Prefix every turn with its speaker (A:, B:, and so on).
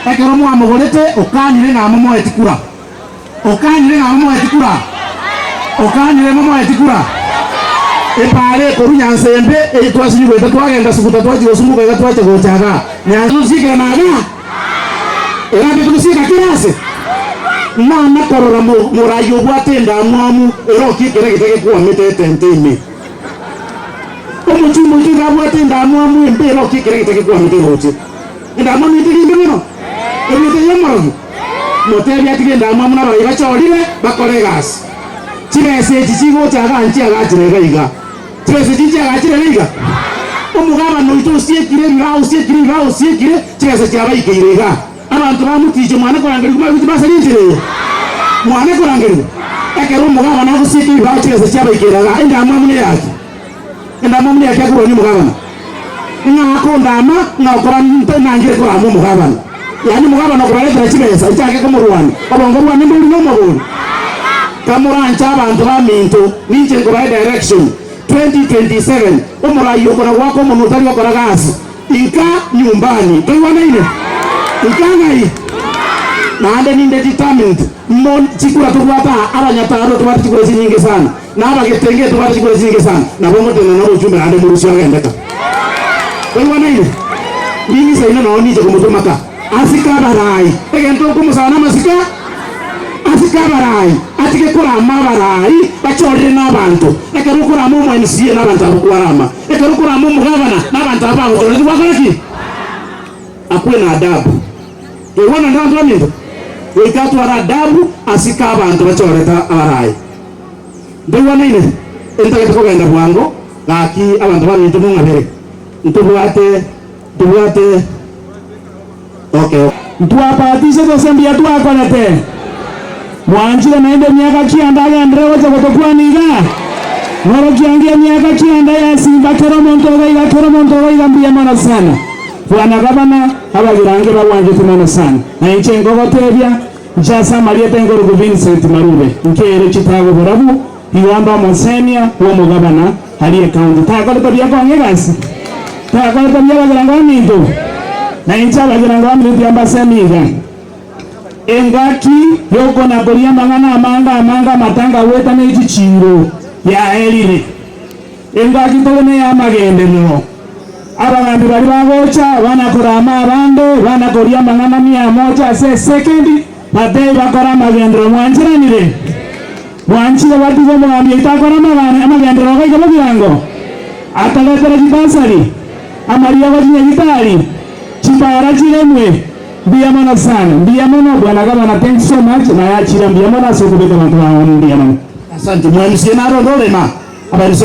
A: Ekero mwamogorete, okanire ng'a momoeti kura. Okanire ng'a momoeti kura. Okanire momoeti kura. Epaara ekorwa Nyansembe eye twasinyigwete twagenda Suguta twachia gosunguka iga twacha gocha igaa. Nyanse tosiekera na igaa. Erambe togosieka kera ase. Nana korora morai obwate endamwamu erokie ekere gete gekwamete etente ime. Omochumba oito iga abwate endamwamu embe erokie ekere gete gekwamete roche. Endamwamu eye teri embe mono? Erieta y'omorogi? Motebie atige endamwamu nabarai bachorire bakore egasi. Chibesa echi chigocha igaa nchiagachire iga iga. Chibesa echi nchiagachire iga iga. Omogabana oito osiekire ebibao osiekire ebibao osiekire, chibesa chiabaikeire igaa. Abanto bamotiche mwane korangerigwa mare gochia basari enchera eye. Mwane korangerigwa. Ekero omogabana agosieka ebibao chibesa chiabaikeire igaa, endamwamu neyaki? Endamwamu neyaki akorwania omogabana? Ng'a akondama ng'a okora nangire korama omogabana. Yaani omogabana okobaretera chibesa nchake komorwania. Obongo bwane mbori nomobori. Kamoranche abanto baminto, ninche nkobae direction. 2027 omorai okona goaka omonwa otari gokora gasi. Inka nyumbani. Toigwanaine? Inka ng'ai? Naende ninde determined mo chikura tobwate aa, abanyataro tobwate chikura chinyinge sana, na abagetenge tobwate chikura chinyinge sana, nabo ngotenena obochumbe naende morusie ogende ka. Toigwanaine? Ning'isa ino nao ninche komotoma ka. Asike abarai. Egento nkomosaba namasiko, asike abarai, atige korama abarai bachorire nabanto. Ekero okorama omo MCA nabanto abwo kwarama. Ekero okorama omogabana nabanto abwo bagochorire tigwakora ki? Akwe na adabu. Toigwana nabanto baminto? Goika atware adabu asike abanto bachorete abarai. Ntoigwanaine? Entagete kogenda bwango gaki abanto baminto mong'abere. Ntobwate. Ntobwate okay.
B: Ntwabatisete gose mbuya twakorete? Mwanchire naende emiaka kianda agenderere gocha gotokwana iga? Norokiange emiaka kianda ya simba kera omonto ogo iga kera omonto ogo iga mbuya mono sana. Bwana gavana abagirange bagwanchete mono sana. Na inche nkogotebia nche ase amarieta enkoruku Vincent Marube nkere chitago borabu igo onde omosemia bw'omogavana Aria ekaunti takorete buya kong'a egasi? Takorete buya abagirango baminto? Na inche abagirango baminto tiga mbasemi iga, Engaki y'okonakoria amang'ana amange amange amatanga goeta ne chichiiro yaerire. Engaki tore ney'amagenderero. Abagambi baria bagocha bana korama abande, bana koria amang'ana mia moja ase esekendi, batebie bakore amagenderero. Mwancheranire? Mwanchire batige omogambi oito akore amagane amagenderero goika bogirango, ataretere chibasari, amariogo chinyagitari, chipara chiremwe. Mbuya mono sana, mbuya mono bwana gavana thanks so much nayachire mbuya mono ase okobeka abanto bao amo mbuya mono.
A: Asante. Mwa MCA naro onde orema? Aba MCA.